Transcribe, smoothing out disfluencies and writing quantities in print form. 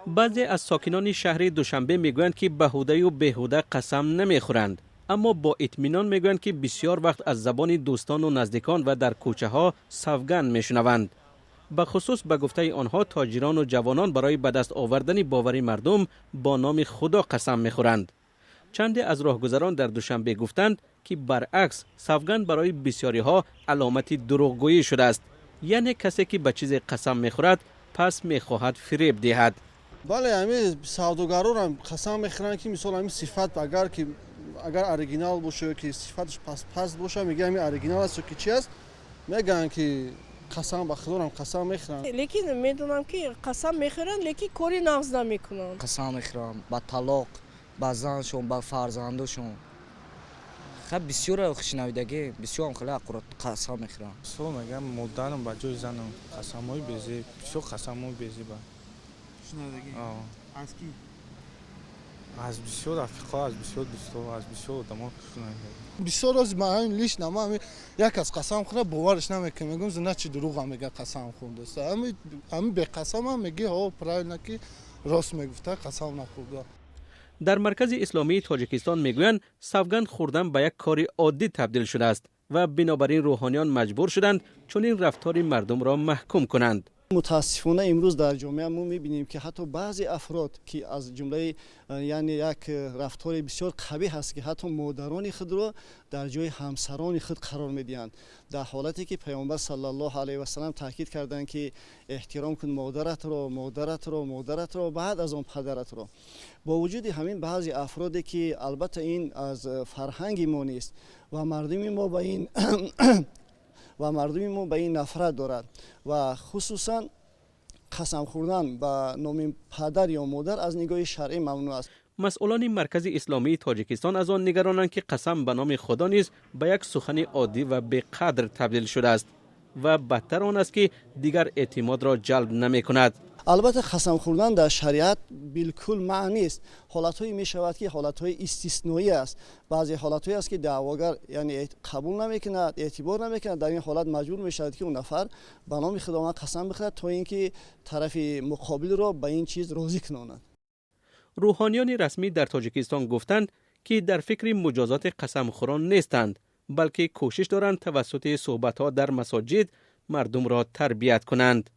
Баъзе аз сокинони шаҳри Душанбе мегӯянд, ки ба ҳудаю беҳуда қасам намехӯранд, аммо бо итминон мегӯянд, ки бисёр вақт аз забони дӯстону наздикон ва дар кӯчаҳо савганд мешунаванд. Ба хусус, ба гуфтаи онҳо, тоҷирону ҷавонон барои ба даст овардани бовари мардум бо номи Худо қасам мехӯранд. Чанде аз роҳгузарон дар Душанбе гуфтанд, ки баръакс, савганд барои бисёриҳо аломати дурӯғгӯӣ шудааст, яъне касе ки ба чизе қасам мехӯрад, пас мехоҳад фиреб диҳад. Бале, ҳами савдогарорам қасам мехӯранд, ки мисол ҳами сифат, агар ки агар оригинал боша ё ки сифаташ паст боша, мегӯяд, ҳами оригинал аст ё ки чи аст, мегӯянд, ки қасам ба Худорам қасам мехӯранд. Лекин медонам, ки қасам мехӯранд, лекин кори нағз намекунанд. Қасам мехӯрам ба талоқ, ба заншон, ба фарзандошон. Хеле бисёр шунавидагӣ, бисёрам хеле аккурат қасам мехӯрам. Мисол мегӯям, модарам ба ҷои занам, қасамҳои безеб, бисёр қасамҳои безеба. Шунавидагӣ аз кӣ? Аз бисёр рафиқо, аз бисёр дӯсто, аз бисёр одамо шунавидагӣ. Бисёр рози ман лично ман як аз қасам хӯра бовараш намекунам, мегӯям, зина чи дурӯғам мега, қасам хӯрдааст. Ҳами беқасамам меги, ҳо, правильно, ки рост мегуфта, қасам нахӯрда. Дар Маркази Исломии Тоҷикистон мегӯянд, савганд хӯрдан ба як кори оддӣ табдил шудааст ва бинобар ин рӯҳониён маҷбур шуданд чунин рафтори мардумро маҳкум кунанд. Мутаассифона, имрӯз дар ҷомеа мо мебинем, ки ҳатто баъзе афрод, ки аз ҷумлаи, яъне як рафтори бисёр қабиҳ аст, ки ҳатто модарони худро дар ҷои ҳамсарони худ қарор медиҳанд, дар ҳолате ки Паёмбар саллаллоҳу алайҳи васалам таъкид карданд, ки эҳтиром кун модаратро, модаратро, модаратро, баъд аз он падаратро. Бо вуҷуди ҳамин, баъзе афроде, ки албатта ин аз фарҳанги мо нест ва мардуми мо ба ин нафрат дорад ва хусусан қасам хӯрдан ба номи падар ё модар аз нигоҳи шаръӣ мамнӯъ аст. Масъулони Маркази Исломии Тоҷикистон аз он нигаронанд, ки қасам ба номи Худо низ ба як сухани оддӣ ва беқадр табдил шудааст ва бадтар он аст, ки дигар эътимодро ҷалб намекунад. Албатта, қасам хӯрдан дар шариат билкул манъ нест. Ҳолатҳое мешавад, ки ҳолатҳои истисноӣ аст. Баъзе ҳолатҳое аст, ки даъвогар, яъне, қабул намекунад, эътибор намекунад. Дар ин ҳолат маҷбур мешавад, ки он нафар ба номи Худованд қасам бихӯрад, то ин ки тарафи муқобилро ба ин чиз розӣ кунонад. Рӯҳониёни расмӣ дар Тоҷикистон гуфтанд, ки дар фикри муҷозоти қасамхӯрон нестанд, балки кӯшиш доранд тавассути суҳбатҳо дар масоҷид мардумро тарбият кунанд.